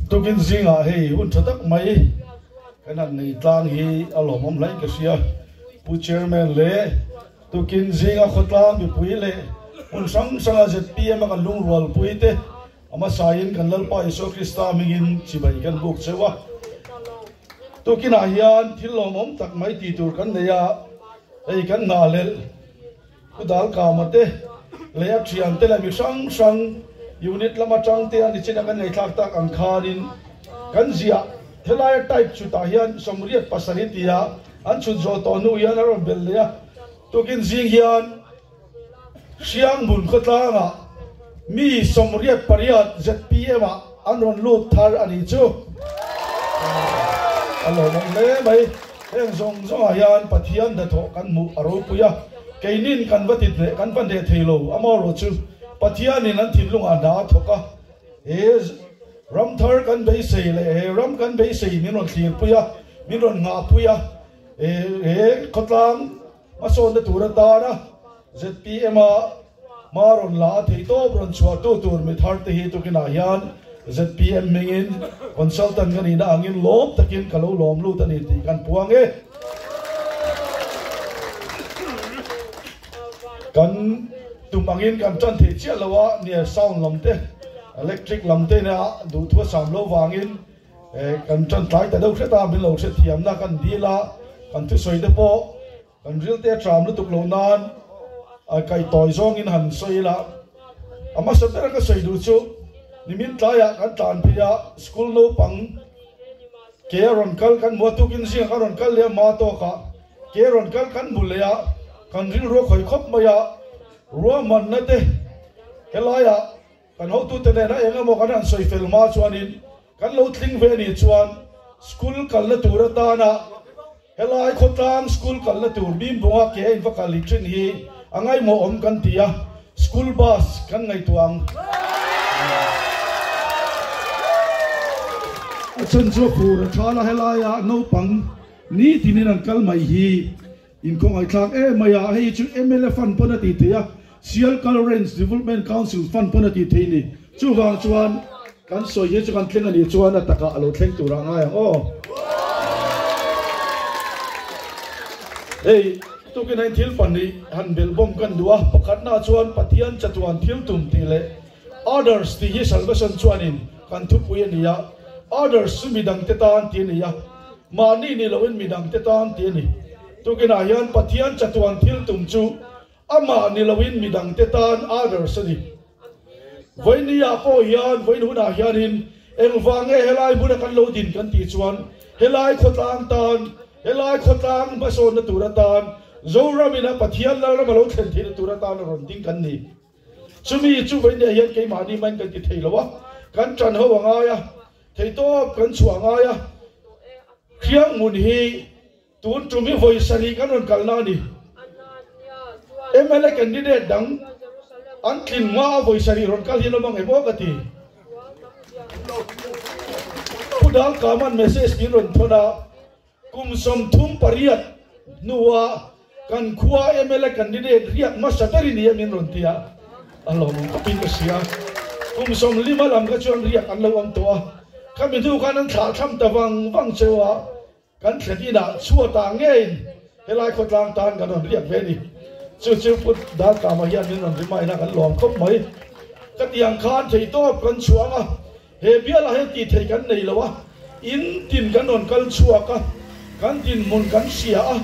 Tukin zingah hei hun tha tak mai kan han nei tlang hi a lawmawm hlain ka hria. Pu Chairman leh tukin zinga khawtlang mipui leh hmun hrang hranga zpm a kan lungrualpui te a hmasain kan Lalpa Isua Krista hmingin chibai kan buk cheu a. Tukinah hian thil lawmawm tak mai tih tur kan nei a, hei kan ngahhlelh. Pu Dalkama te leh a thiante leh mi hrang hrang unit lama tang te a ni chin a kan ngaihthlak tak ang khanin kan ziah helaia type chhutah hian 87 tia an chhut zawh tawh hnu hian a rawn belh leh a, tukin zing hian Hrianghmun khawtlangah mi 88 zpm ah an rawn lut thar a nih chu a lawmawm hle mai. Heng zawng zawngah hian Pathian hnathawh kan hmuh a ropui a, keinin kan va ti hneh, kan va hneh thei lo. Amaherawh chu Pathianin an thinlungah hna a thawk a, he ram thar kan beisei leh he ram kan beisei min rawn thlirpui a, min rawn nghahpui a, he khawtlang hmasawnna tur atana zpm-a Hma rawn la a theih tawp rawn chhuah tu tur mi thar te hi tukinah hian zpm hmingin consultant ka nihna angin lawm takin ka lo lawm lut a ni tih kan puang e. Kan tum angin kan tan theih chiah lo a, nia sound lam te, electric lam te ina duhthu a sam loh vangin kan tan tlai ta deuh hret a, min lo hrethiamna kan dil a, kan thusawi te pawh Kan rilte a tram lutuk loh nan a kaihtawi zawngin han sawi ila, a hmasa bera ka sawi duh chu nimin tlaiah kan tlan phei a, school naupang ke a rawn kal kan hmu a, tukin zingah kan rawn kal leh a hma tawkah ke a rawn kal kan hmu leh a, kan rilru a khawih khawp mai a, ruahmanna te helaiah kan hotute nena eng emaw kan han sawi fel hma chuanin kan lo tling ve anih chuan school kalna tur atana Helai khawtlang school kalna tur Bimbunga ke a inva kal hi thin hi a ngaihmawh awm kan ti a, school bus kan ngaihtuah ang. A chhan chu a fur a tha la, helaia naupang nitinin an kal mai hi inkhawngaihthlak em mai a, hei hi chu mla fund pawn a tih theih a, Sialkal Range Development Council fund pawn a tih theih ni. Chuvang chuan kan sawi hi chu kan thleng a nih chuan a takah a lo thleng turah ngai ang aw. Hei tukin hian thil pahnih han belhbawm kan duh a, pakhatna chuan Pathian chatuan thil tum tih leh others tih hi salvation chuanin kan thupui a ni a, others chu midangte tan tih a ni a, mahni ni loin midangte tan tih a ni. Tukinah hian Pathian chatuan thil tum chu Amah ni loin midangte tan others a ni. Vawinia pawh hian, vawiin hunah hianin engvang nge helai hmuna kan lo din kan tih chuan helai khawtlang tan, helai khawtlang hmasawnna tur atan, Zoramin a Pathian Lalram a lo thlen theihna tur atan a rawn ding kan ni. Chumi chu vawinia hian keimahni main kan ti thei lo a, kan ṭan ho a ngai a, theihtawp kan chhuah a ngai a, Hrianghmun hi Tun tum hi vawi sarih kan rawn kalna a ni. Mla candidate dang an tlin hma a vawi sarih rawn kal hi an awm ang em aw ka ti. Pu Dalkaman message min rawn thawn a, kum 38 hnua kan khua mla candidate riak hmasa ber i ni a min rawn ti a, a lawmawm khawpin ka hria. Kum 15 lam kha chuan riak an lo awm tawh a, khami hnu khan an thlahthlam ta vang vang cheu a. Kan thlen inah chhuatah ngeiin helai khawtlang tan kan rawn riak ve a ni. Chu chu Pu Dalkama hian min rawn remind a, kan lawm khawp mai. Ka ti ang khan theihtawp kan chhuang a, he bialah hian tih theih kan nei lo a, in tin kan rawn kal chhuak a, kan dinhmun kan hria a,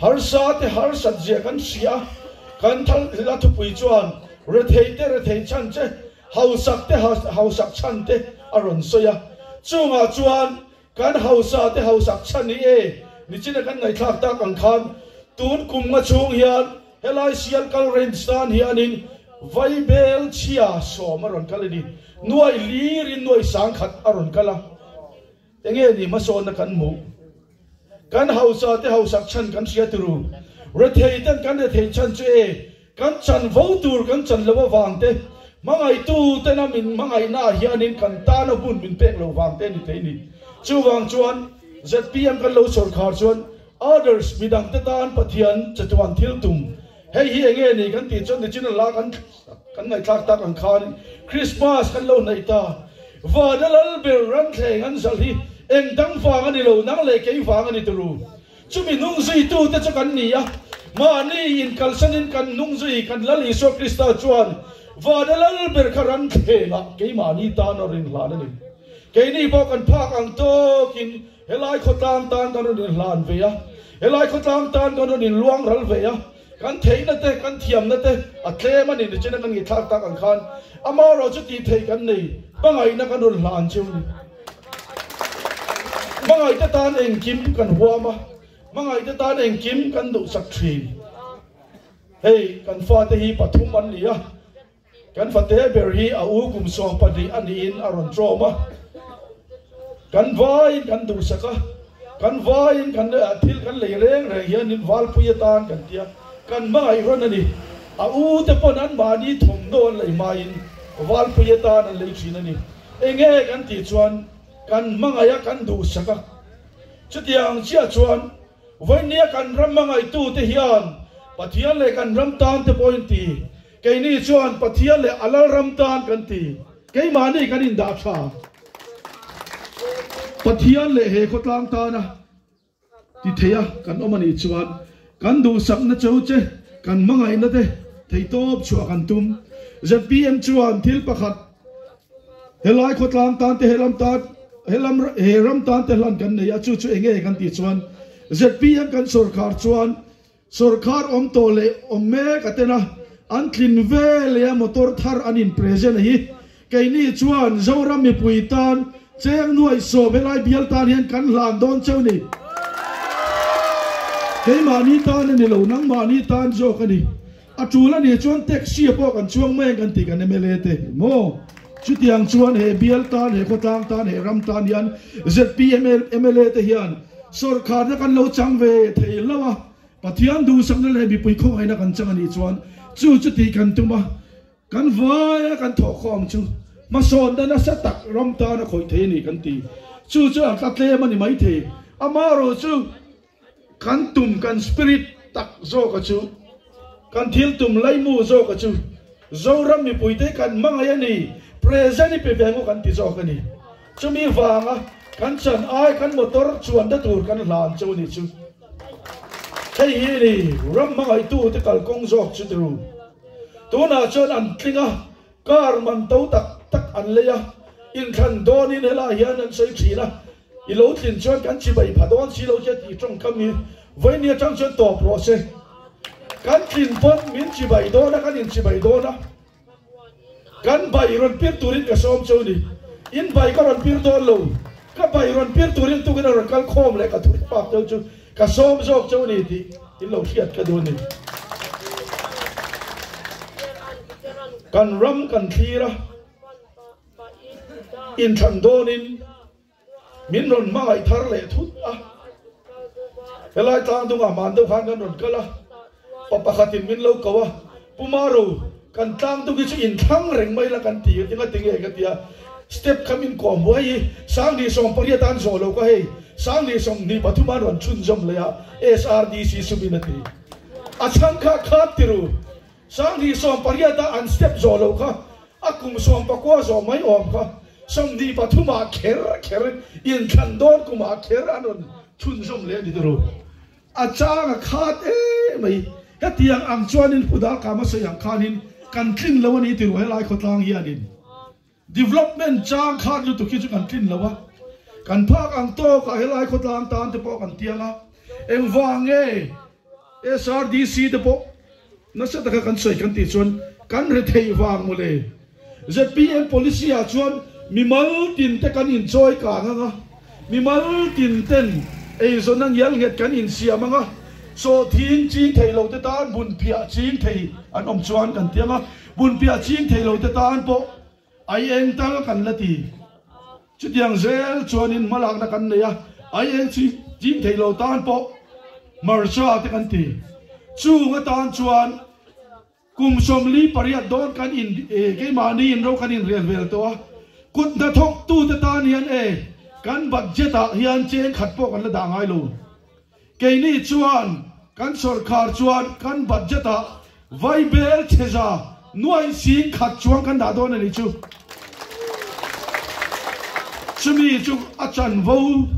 harsa te harsat zia kan hria a, kan thal hla thupui chuan rethei te rethei chhan che, hausak te hausak chhan te a rawn sawi a, chungah chuan Kan hausa te hausak chhan hi e, nichina kan ngaihthlak tak ang khan tun kum nga chhung hian helai Sialkal Range tan hianin Vaibel chhia 10 a rawn kal a ni. Nuai lirin nuai 10,000 a rawn kal a. Enge ni hmasawnna kan hmuh? Kan hausa te hausak chhan kan hria turu. Rethei ten kan rethei chhan chu e, Kan chanvo tur kan chan loh avang te, hmangaihtu tena min hmangaihna ah hianin kan tana hun min pek loh vang te a ni thei ni. Chuvang chuan zpm kan lo sawrkhar chuan others midangte tan Pathian chatuan thil tum hei hi enge ni kan tih chuan nichin a la kan kan ngaihthlak tak ang khan Christmas kan lo hnaih ta. Vana lal ber ranthleng an zalh hi eng dang vang a ni lo, nang leh kei vang a ni turu. Chumi hnungzuitute chu kan ni a, mahni inkalsanin kan hnungzui kan Lal Isua Krista chuan Vana lal ber kha ranthlengah keimahni tan a rawn inhlan a ni. Keini pawh kan phak ang tawkin helai khawtlang tan kan rawn inhlan ve a, helai khawtlang tan kan rawn inluang ral ve a, Kan theihna te, kan thiamna te a tlem a ni ni chin a kan ngaihthlak tak ang khan amaherawh chu tih theih kan nei, hmangaihna kan rawn hlan cheu ni. Hmangaihte tan engkim kan huam a, hmangaihte tan engkim kan duhsak thin. Hei kan fate hi pathum an ni a, Kan fate ber hi a u kum 12 a niin a rawn tlawm a, kan vaiin kan duhsak a, kan vaiin kan thil kan lei reng reng hianin valpui atan kan tia, kan hmangaih rawn a ni. A u te pawn anmahni thawmhnaw an lei hmain valpui atan an lei thin a ni. Enge kan tih chuan kan hmangaih a, kan duhsak a. Chutiang chiah chuan Vawinia kan ram hmangaihtute hian Pathian leh kan ram tan te pawhin ti, keini chuan Pathian leh a Lalram tan kan ti, keimahni kan indah tha. Pathian leh he khawtlang tana ti theia kan awm a nih chuan kan duhsakna cheu che, kan hmangaihna te theihtawp chhuah kan tum. Zpm chuan thil pakhat Helai khawtlang tan te helam tan helam he ram tan te hlan kan nei a, chu chu enge kan tih chuan zpm kan sawrkhar chuan sawrkhar awm tawh leh awm mek a ten a, an tlin ve leh a motor thar an in present a hi keini chuan Zoram mipui tan cheng nuaih sawm helai bial tan hian kan hlan dawn cheu ni. Keimahni tan a ni lo, nangmahni tan zawk a ni. A tul a nih chuan taxi ah pawh kan chuang mai ang kan tih kan mla te maw? Chutiang chuan he bial tan, he khawtlang tan, he ram tan hian zpm mla te hian sawrkharna kan lo chang ve thei lo a, Pathian duhsakna leh mipui khawngaihna kan chang a nih chuan chu chu tih kan tum a, kan vaia kan thawhkhawm chu hmasawnna nasa tak ram tan a khawih thei a ni kan ti. Chu chu a tla tlem a ni maithei. Amaherawhchu. Kan tum kan spirit tak zawka chu, kan thil tum laimu zawka chu Zoram mipuite kan hmangaih a ni, present i pe ve ngawk an ti zawk a ni. Chumi vanga kan chan ai kan motor chuanna tur kan hlan chu a ni chu. Hei hi ni ram hmangaihtute kalkawng zawk chu tiru. Tunah chuan an tling a, car man to tak tak an lei a, inthlan dawnin helai hian an sawi thin a, I lo tlin chuan kan chibai pha dawn si lo che tih tawngkam hi vawiin atang chuan tawp rawh se. Kan tlin pawn min chibai dawn a, kan inchibai dawn a. Kan bai rawn pir turin ka sawm cheu ni. In bai ka rawn pir dawn lo. Ka bai rawn pir turin tukin a rawn kal khawm leh ka thut pak cheu chu ka sawm zawk cheu ni tih in lo hriat ka duh a ni. Kan ram kan thlir a, inthlan dawnin. Min rawn hmangaih thar leh thut a, helai tlang dungah hman deuh khan kan rawn kal a, pa pakhatin min lo ko a, Pu Maro, kan tlang dung hi chu inthlang reng mai la kan ti a, tinga tinge ka ti a, step kha min kawm buai hi 1018 an zawh lo ka hei, 1023 an rawn chhunzawm leh a, SRDC sumin a ti. A chhang kha khat ti ru. 1018 a an step zawh loh kha a kum 19 zawh mai awm kha 23 ah kher kher inthlan dawn kum ah kher an rawn chhunzawm leh a ni turu. A chang a khat em mai. Hetiang ang chuanin Pu Darkama sawi ang khanin kan tlin lo a ni tiru helai khawtlang hianin. Development chang khat lutuk hi chu kan tlin lo a, kan phak ang tawkah helai khawtlang tan te pawh kan tiang a, engvang nge SRDC te pawh nasa taka kan sawi kan tih chuan kan re theih vang mawle. Zpm policy ah chuan mimal tin te kan inchawi kang ang a, mimal tin ten eizawn a ngial nghet kan insiam ang a, sawhthing ching thei lo te tan bunphiah ching thei an awm chuan kan tiang a, Bunpiah ching thei lo te tan pawh ai eng tal kan la ti. Chutiang zel chuanin hmalakna kan nei a, ai eng ching thei lo tan pawh hmarcha te kan ti. Chung atan chuan kum 48 dawn kan in keimahni in ro kan inrial vel tawh a, kut hnathawk tu te tan hian e kan budget ah hian cheng khat pawh kan la dah ngai lo. Keini chuan kan sawrkhar chuan kan budget ah vaibel chheza nuai 10,000 chuang kan dah dawn a nih chu. Chumi chu a chanvo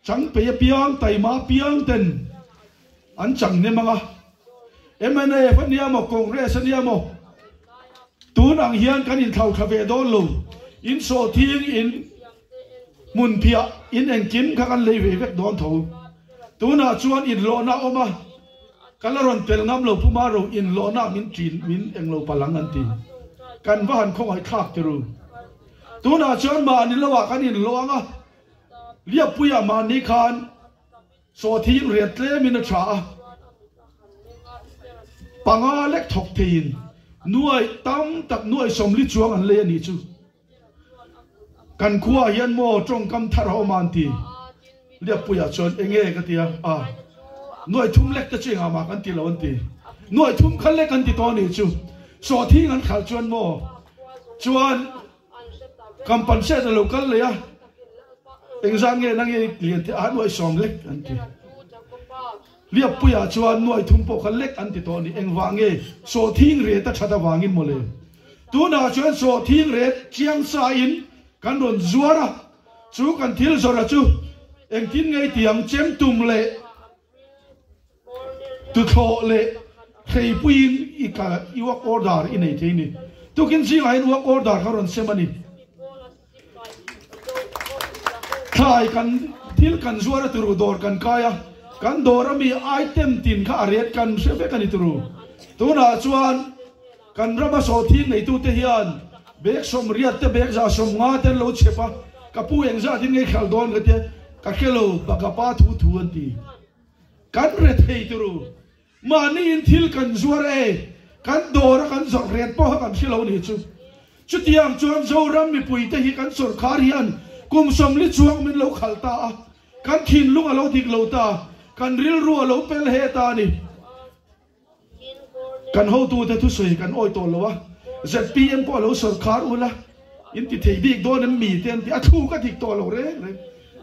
chang pei apiang, taima apiang ten an chang nem ang a. Mnf a nia maw, Congress a nia maw, tun ang hian kan inthlau tha ve dawn lo. In sawhthing, in hmunphiah, in engkim kha kan lei ve vek dawn tho. Tunah chuan inhlawhna a awm a, ka la rawn tel ngam lo Pu Maro, inhlawhna min ṭin, min englo palh ang an ti. Kan va han khawngaih thlak ti ru. Tunah chuan mahni loah kan inhlawh ang a, Liapuiah mahni khan Sawhthing riat tlemin a tha a, panga lek thawk theiin nuai tam tak nuai 40 chuang an lei a nih chu. Kan khuaah hian maw tawngkam thar a awm a an ti. Liapuiah chuan enge ka ti a, a nuai thum lek te chu engah mah kan ti lo an ti. Nuai thum kha lek an ti tawh a nih chu. Sawhthing an khalh chuan maw chuan Compensate a lo kal leh a, engzat nge na nge lian te a nuai 10 lek an ti. Liappuiah chuan nuai thum pawh kha lek an ti tawh a ni. Engvah nge sawhthing ret a that avangin mawle. Tunah chuan sawhthing ret chiang sa in kan rawn zuar a, chu kan thil zawrh a chu engtin nge i ti ang chem tum leh Tuthlawh leh hreipuiin i kal i work order i nei thei ni. Tukin zingah hian work order kha rawn sem a ni. Thlai kan thil kan zuar a turu dawr kan kai a, kan dawr ami item tin kha a ret kan hre vek a ni turu. Tunah chuan kan rama sawhthing neitute hian bag 80 te bag 150 te an lo chhep a, ka pu engzat in ngei khalh dawn ka tia, ka hre lo baka pa thu thu an ti. Kan re thei turu. Mahni in thil kan zuar e, kan dawr a kan zawrh ret pawh kan hre lo ni chu. Chutiang chuan Zoram mipui te hi kan sawrkhar hian kum 40 chuang min lo khalh ta a, kan thinlung a lo dik lo ta, kan rilru a lo pel he ta a ni. Kan hotute thusawi kan awi tawh lo a, zpm pawh a lo sawrkhar ula, in ti thei bik dawn em mi te an ti, a thluk a dik tawh lo reng reng.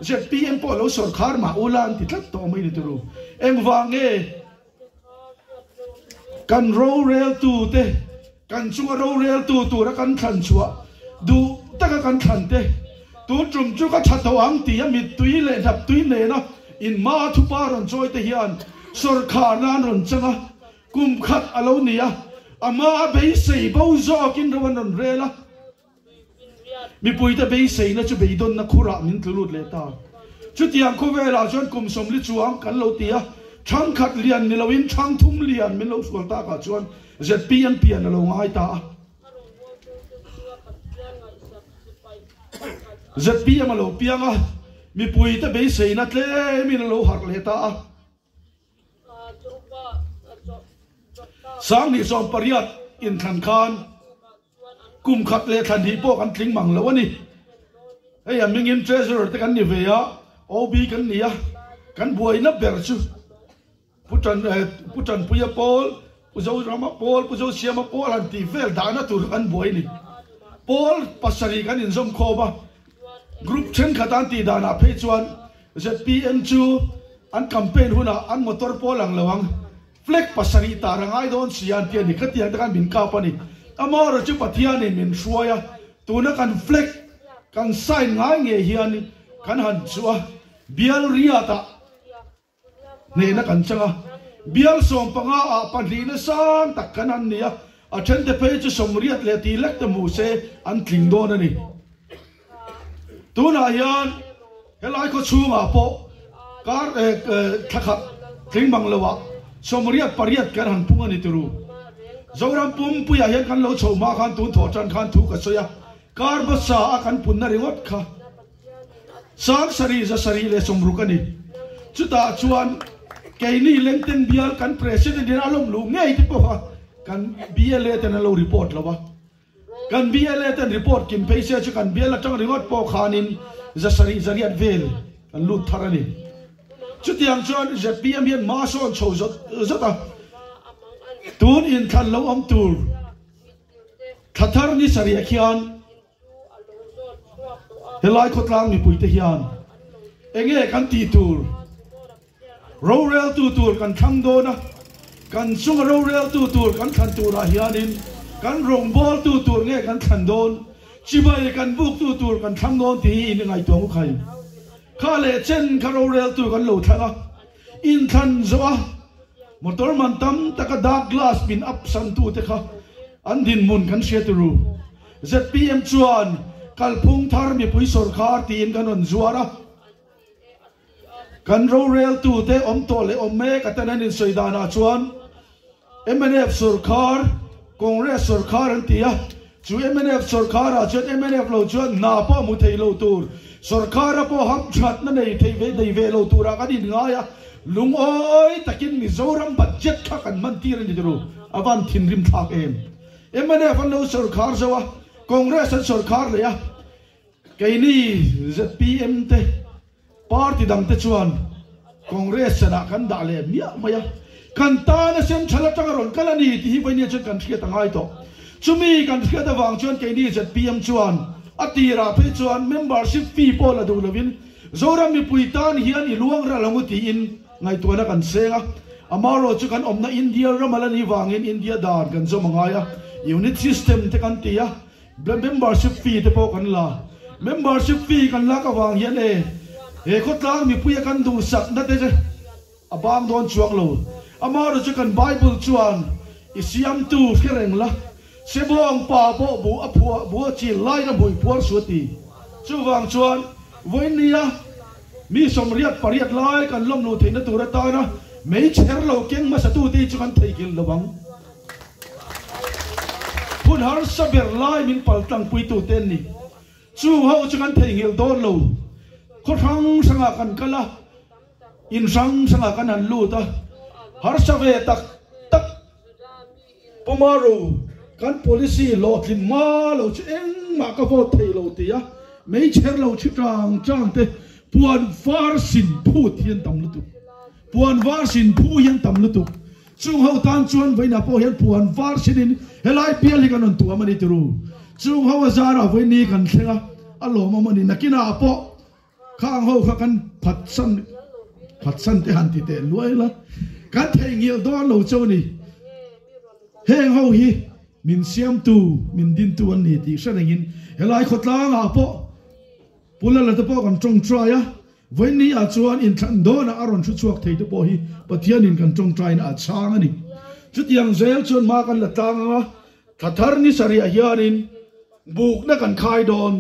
Zpm pawh a lo sawrkhar mah ula an ti tlat tawh mai ni turu. Engvang nge kan roreltute, kan chunga roreltu tura kan thlan chhuah duh taka kan thlan te, tun tum chu ka tha tawh ang tih a mittui leh hnaptui nena inhma thupa rawn chawi te hian sawrkhar nan rawn chang a, kum khat a lo ni a, a hma a beisei bo zawkin ro an rawn rel a. Mipuite beiseina chu beidawnna khurah min tlu lut leh ta. Chutiang khawvelah chuan kum 40 chuang kan lo ti a, thangkhat lian ni loin thang thum lian min lo hrual takah chuan zpm pian a lo ngai ta a. Zpm a lo piang a, mipuite beiseina tlemin a lo harh leh ta a. 2018 inthlan khan kum khat leh thlan hnih pawh kan tling mang lo a ni. Hei a mingin Treasurer te kan ni ve a, OB kan ni a, kan buaina ber chu Pu Tan Pu Tanpuia pawl, Pu Zorama pawl, Pu Zosiama pawl han tih vel dahna tur kha kan buai a ni. Pawl pasarih kan inzawm khawm a, group thenkhat an tih danah phei chuan zpm chu an campaign hunah an motor pawl ang lo ang, Flag pasarih tar a ngai dawn si a an ti a ni. Khatiang te khan min kap a ni. Amaherawh chu Pathianin min hruai a, tuna kan flag kan sign ngai ngei hian kan han chu a, bial riatah hnehna kan chang a, bial 15 ah pahnihna sang tak kan han ni a, a thente phei chu 80 leh tih lek te hmuh se an tling dawn a ni. Tunah hian helai khaw chhungah pawh kar thla khat tling bang loah 88 kan han pung a ni turu. Zoram pumpuiah hian kan lo chho hma khan tun thawh tan khan thu ka sawi a, kar hmasa a kan punna ringawt kha 7760 a ni. Chutah chuan keini Lengten bial kan President in a lawm luh ngei te pawh kha kan BLA ten an lo report lo a. Kan BLA ten report kim phei se chu kan bial atang ringawt pawh khanin 700 vel kan lut thar a ni. Chutiang chuan zpm hian hma sawn chho zawt zawt a, tun inthlan lo awm tur thla thar ni sarih khian helai khawtlang mipuite hian enge kan tih tur Roreltu tur kan thlang dawn a, kan chunga roreltu tur kan thlan turah hianin kan rawngbawltu tur nge kan thlan dawn? Chibai kan buktu tur kan thlang dawn tih hi in ngaihtuah ngu khai. Kha leh chen kha roreltu kan lo thlang a, inthlan zawh a motor man tam taka dark glass min up san tute kha an dinhmun kan hria turu. Zpm chuan kalphung thar mipui sawrkhar tiin kan rawn zuar a. Kan roreltute awm tawh leh awm mek atan an insawi danah chuan mnf sawrkhar, Congress sawrkhar an ti a, chu mnf sawrkharah chuan mnf lo chuan hna pawh hmu thei lo tur, sawrkhara pawh hamthatna nei thei ve nei ve lo turah kan inngai a, lungawi takin Mizoram budget kha kan hman tir a ni turu, a van thinrim thlak em. Mnf an lo sawrkhar zo a, Congress an sawrkhar leh a. Keini zpm te party dang te chuan Congress chanah kan dah leh miah mai a, kan tana central atanga rawn kal a ni tih hi vawinia chuan kan hriat a ngai tawh. Chumi kan hriat avang chuan keini zpm chuan a tirah phei chuan membership fee pawh la duh lovin Zoram mipui tan hian i luang ral ang u tiin ngaihtuahna kan seng a. Amaherawh chu kan awmna India ram a la nih vangin India dan kan zawm a ngai a, unit system te kan ti a, Membership fee te pawh kan la. Membership fee kan lak avang hian e, he khawtlang mipuia kan duhsakna te a bang dawn chuang lo. Amaherawhchu chu kan Bible chuan i siamtu hre reng la, Sebawng pa pawh buh a phuah, buh a chil laiin a hmui phuar su a ti. Chuvang chuan vawinia mi 88 lai kan lawm luh theihna tur atana meichher lo keng hmasatute hi chu kan theihnghilh lo ang. Hun harsa ber lai min pal tlangpuitu te an ni. Chung ho chu kan theihnghilh dawn lo. Khaw hrang hrangah kan kal a, in hrang hrangah kan han lut a, harsa ve tak tak. Pu Maru, kan policy hlawhtlin hma lo chu engmah ka vote thei lo ti a, meichher lo thi tang tang te puan var sin phut hi an tam lutuk. Puan var sin phu hi an tam lutuk. Chung ho tan chuan vawiinah pawh hian puan var sinin helai bial hi kan rawn tuam a ni ti ru. Chung ho a zarah vawiin kan thleng a, a lawmawm a ni. Nakinah pawh khang ho kha kan phatsan phatsan te han ti teh luai la, kan theihnghilh dawn lo chauh a ni. Heng ho hi min siamtu, min dintu an ni tih hre rengin helai khawtlangah pawh Pu Lala te pawh kan tawngtai a, Vawiinni ah chuan inthlan dawnah a rawn thu chhuak thei te pawh hi Pathianin kan tawngtaina a chhang a ni. Chutiang zel chuan hma kan la tlang ang a, thla thar ni sarih hianin bukna kan khai dawn.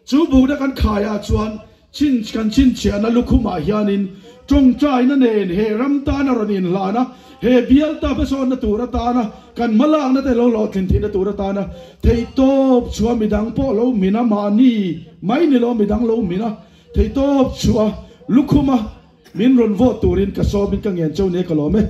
Chu bukna kan khaiah chuan chin kan chhinchhiahna lukhumah hianin tawngtaina nen he ram tana rawn inhlan a, he bial ta hmasawnna tur atana kan hmalakna te lo hlawhtlin theihna tur atana theihtawp chhuah midang pawh lo min a, mahni mai ni lo midang lo min a, Theihtawp chhuah lukhuma min rawn vote turin ka sawmin ka ngen cheu nia ka lawm e.